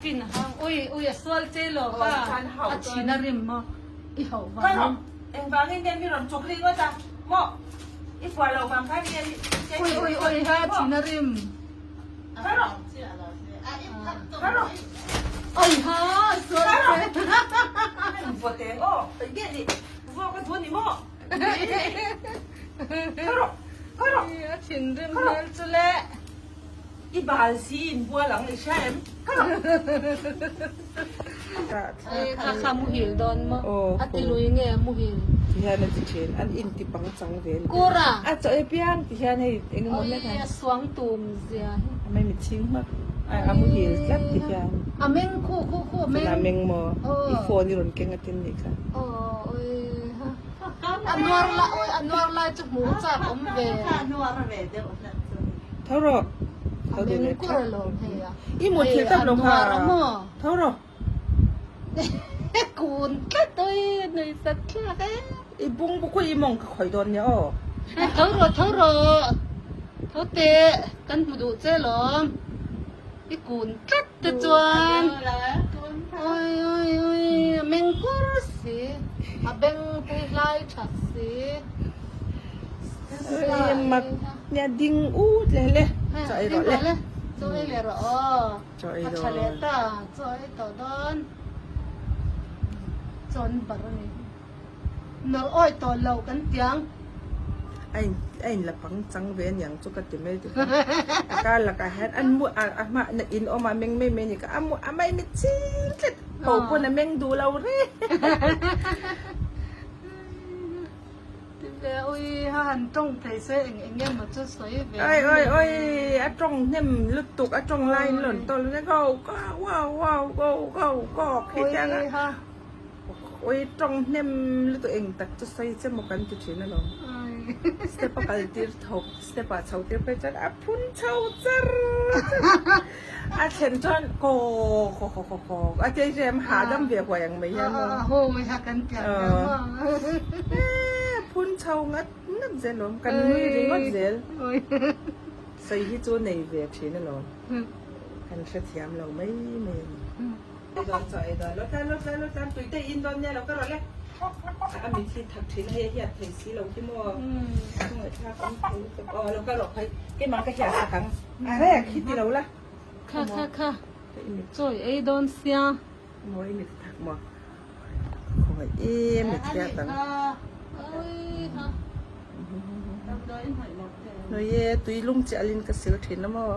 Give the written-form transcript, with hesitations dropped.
Fin hang ui ui a sual che lo ka a chhin a rim maw i hauh vang in. Engvangin nge mi rawn chuk ri ngawt a maw i fuah loh vang khan nge Ui ui ui ha chhin a rim. Oi ha a sual che. A thinrim hmel chu le. I bal si in bual ang i hria em? Kha kha muhil dawn maw? A ti lui nge muhil? Ti hian a ti thin, an in ti pang chang ve ni. Kura! A chaw e piang ti hian hei eng emaw hlek a. Oi a suang tum zia hi. A mei mitchhing hmak a muhil tlat ti hian. A meng khu khu khu a meng. A meng maw? I phone i rawn keng atin nih kha. Aw oi ha. A nuar lai oi a nuar lai chu hmuh chak awm ve. Tho rawh. Tho deuh leh tha. I mut thil tak lo kha. Tho rawh. Kun tlat oi nui sat thlak e. I bung buk i mawng ka khawih dawn nia aw. Tho rawh tho rawh. Tho teh kan hmu duh che lawm. I kun tlat te chuan oi oi oi a meng kur si a beng phei hlai that si. Oi mak nia ding ut leh le chaw ei rawh le. Chaw ei leh rawh aw. Chaw ei A tha leh ta chaw ei tawh dawn. Chaw an bar a ni. Nawrh awi tawh lo kan tiang. A in a in la pang chang ve aniang chu ka ti mai ti kha. A kar lakah hian an mu a a hma na in awm a meng mai mai a ni kha a mu a mai mi ching tlat ho pawn a meng duh lo reng. Ti ve ui ha han tawng thei se eng eng emaw chu sawi ve Oi oi oi a tawng hnem lutuk a tawng laiin lawn tawl nia go go wow wow go go go khi tiang a. Ui tawng hnem lutuk eng tak chu sawi che maw kan ti thin alawm. Step a kal tir tho step ah chho tir phei chuan a phun chho char char a thlen chuan kaw kaw kaw kaw kaw a tia rem hahdam ve huai ang mai hian maw. Phun chho ngat ngat zel alawm kan nui ringawt zel. Sawi hi chu nei ve thin alawm. Kan hrethiam lo mai mai a ni. Ei dawn chaw ei dawn lo tlan lo tlan lo tlan tui te in dawn nia lo ka rawh le a mit hi thak thin a hei a hiat thei si lo hi maw ngaihthlak awm thei lutuk aw lo ka rawh phei keimah ka hiat sak ang a rek hi ti lo la kha kha kha chaw ei dawn sia maw i mit thak maw khawngaih em mit hiat ang Noi e tui lum chiah alin ka sil thin a maw.